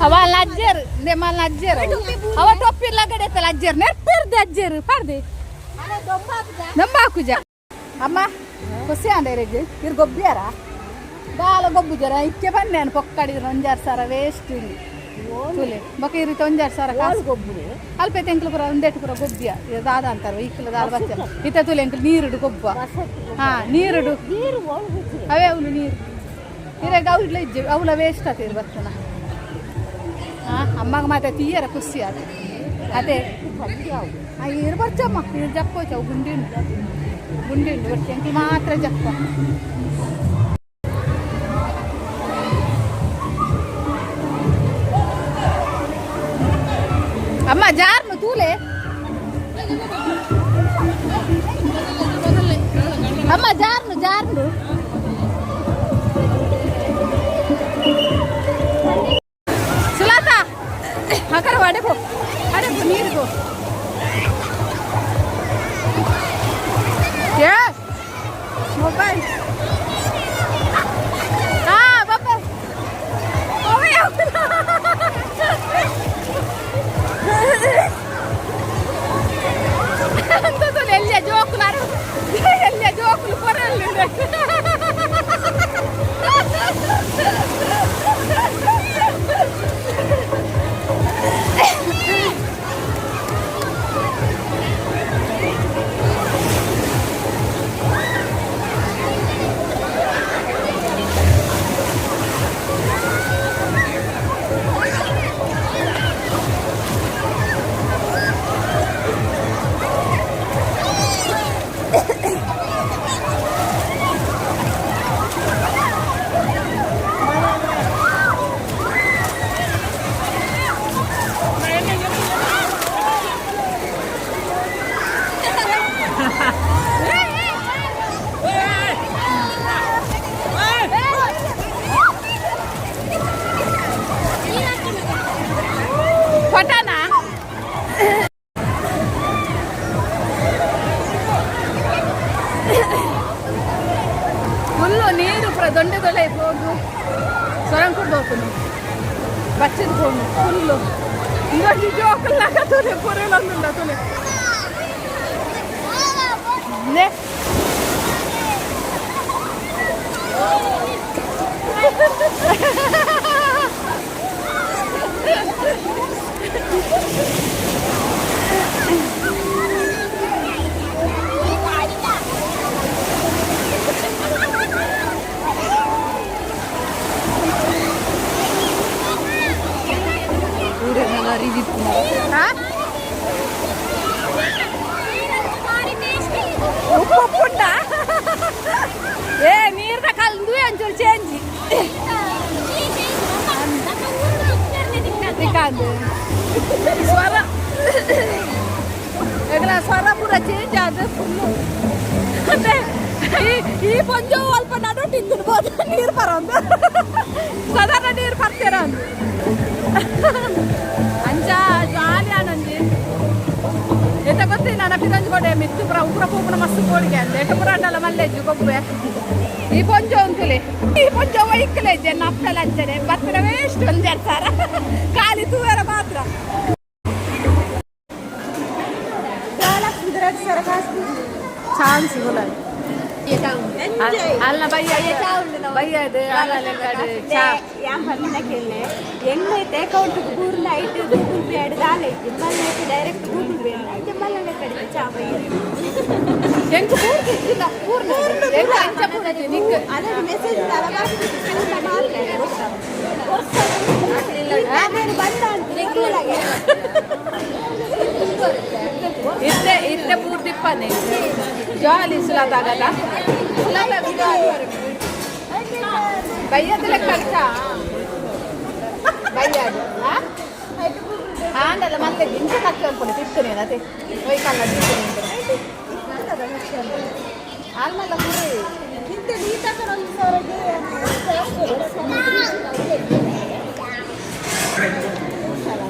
ಅವ ಅಜ್ಜರು ಮಲ್ಲ ಅಜ್ಜರು ಅವ ಟೊಪ್ಪಿ ಲಗಡೆ ಎತ್ತಲ್ಲ ಅಜ್ಜರು ನೆರ್ಪಿರ್ದೆ ಅಜ್ಜರು ಪರ್ದೆ ನಮ್ಮ ಹಾಕುಜ ಅಮ್ಮ ಖುಷಿ ಅಂಡ ಇರೆಗ್ ಇರ್ ಗೊಬ್ಬಿಯಾರ ದಾಲ ಗೊಬ್ಬು ಜರ ಇಕ್ಕೆ ಬನ್ನೇನು ಪೊಕ್ಕಡಿದ್ರೆ ಒಂಜಾರು ಸಾರ ವೇಸ್ಟ್ ತುಲೆ ಬೊಕ ಇರಿತ ಒಂಜಾರು ಸಾರ ಕಾಸು ಗೊಬ್ಬುನೆ ಅಲ್ಪ ಎಂಕ್ಲು ಪೂರ ಒಂದೆಟ್ಟು ಪೂರ ಗೊಬ್ಬಿಯ ಇದು ದಾದ ಅಂತಾರೆ ಇಕ್ಲು ದಾದ ಬಚ್ಚ ಇತ್ತ ತುಲೆ ಎಂಕ್ಲು ನೀರುಡು ಗೊಬ್ಬ ಹಾ ನೀರುಡು ನೀರು ಒಳಗುಜ್ಜಿ ಅವೇ ಅವಳು ನೀರು ಇರಾಗ ಅವು ಇಡ್ಲ ಇಜ್ಜೆ ಅವಳ ವೇಸ್ಟ್ ಆತ ಬರ್ತನ ಹಾ ಅಮ್ಮಗ ಮಾತೆ ತೀಯರ ಖುಷಿ ಆತ ಅದೇ ಆ ಇರು ಬರ್ಚಮ್ಮ ಇರು ಜಪ್ಪೋಚ ಅವು ಗುಂಡಿ ಉಂಟು ಗುಂಡಿ ಉಂಟು ಬರ್ತಿ ಅಂಕಲ್ ಮಾತ್ರ ಜಪ್ಪ. ಅಮ್ಮ ಜಾರ್ನು ತೂಲೆ ಅಮ್ಮ ಜಾರ್ನು ಜಾರ್ನು ಸುಲಾತ ಹಕರ ಅಡೆ ಪೋ ಅಡೆ ಪೋ ನೀರು ಪೋ ಏ ಮೊಬೈಲ್ ಹಾ ಬಾಪ ಎಲ್ಲಿಯ ಜೋಕುಲು ಎಲ್ಲಿಯ ಜೋಕುಲು ಕೊರಲ್ಲ. ಫೋಟೋನಾ? ಫುಲ್ಲು ನೀರು ಪೂರ ದೊಂಡೆ ದೊಲೆ ಪೋದು ಸೊರಂಗ್ ಹೋಗ್ತು ಬಚ್ಚದ ಪೋನು ಫುಲ್ಲು ಇಂದೊಂಜಿ ಜೋಕುಲ್ಲಾಗ ತುಲೆ ಪೊರೆಲೊಂದುಂಡ ತುಲೆ ನೆ. ಹಾ ಉಪ್ಪು ಉಪ್ಪುಂಡ ಏ ನೀರ್ದ ಕಲ್ದು ಒಂಚೂರು ಚೇಂಜ್ ತಿಕ್ಕಾಂದು ಸ್ವರ ಎಗ್ಲ ಸ್ವರ ಪೂರ ಚೇಂಜ್ ಆದ ಫುಲ್ಲು ಅಂದ್ರೆ ಈ ಈ ಪೊಂಜೋ ಅಲ್ಪ ನಡುಟ್ ಇದ್ದಿರ್ಬೋದು ನೀರು ಬರೋದು ಸಾಧಾರಣ ನೀರು ಬರ್ತೀರ ಅಂಚ ಜಾಲಿ ಆನಂಜಿ ಎಂತ ಗೊತ್ತಿ ನಾನು ಪಿರಂಜ್ ಕೊಡೆ ಮಿತ್ತು ಪುರ ಉಪ್ರ ಪೂಪುನ ಮಸ್ತ್ ಕೋಳಿಗೆ ಅಂದೆ ಎಟ್ಟು ಪುರ ಅಂಡಲ ಮಲ್ಲೆಜ್ಜು ಗೊಬ್ಬೆ ಈ ಪೊಂಜೋ ಉಂಟುಲೆ ಈ ಪೊಂಜೋ ವೈಕ್ಲೆ ಜನ ಅಪ್ಪಲ ಅಂಚನೆ ಬತ್ತಿನ ವೇಸ್ಟ್ ಒಂದೆರಡು ಸಾರ ಖಾಲಿ ತೂವೆರ ಮಾತ್ರ. ಚಾನ್ಸ್ ಅಲ್ಲ ಬಯ್ಯ ಬಯ್ಯ ಅದು ಅಲ್ಲ ಲೆಕ್ಕಡು ಚಾ. ಯಾನ್ ಪನ್ಪಿನ ಕೇಳ್ನೆ ಎಂಗೈತೆ ಅಕೌಂಟ್ ಪೂರ್ಣ ಐಟ್ ಗೂಗಲ್ ಪೇ ಆಡ್ ದಾಲ ಐತಿ ಮಲ್ಲ ಐತೆ ಡೈರೆಕ್ಟ್ ಗೂಗಲ್ ಪೇ ಐತೆ ಮಲ್ಲ ಲೆಕ್ಕಡಿತ ಚಾ ಬಯ್ಯ. ಎಂಕ್ ಪೂರ್ತಿ ಇತ್ತಿಲ್ಲ ಪೂರ್ಣ ಎಂಕ್ ಅಂಚ ಪೂರ್ತಿ ನಿಕ್. ಅದೇ ಮೆಸೇಜ್ ದಾಲ ಪೂರ್ಣ ಮಾತ್ರ ನಾನು ಬಂದ ಅಂತ. ಇತ್ತೆ ಇತ್ತೆ ಪೂರ್ತಿ ಇಪ್ಪನೆ ಜಾಲಿ ಸುಲಾತ ಆಗದ ಸುಲಾತ ಬಯ್ಯದ ಲೆಕ್ಕ ಚಾ ಬಯ್ಯದು ಆಂಡಲ ಮಲ್ಲೆ ಇಂಚ ಖರ್ಚು ಅನ್ಕೊಂಡು ತಿಕ್ಕನೆ ಅದೇ ಒಯ್ಕಲ್ಲ ತಿಕ್ಕನೆ ಆಲ್ಮಲ್ಲ ಕುರಿ. ಇಂತ ನೀತಕರ ಒಂದು ಸಾವಿರ.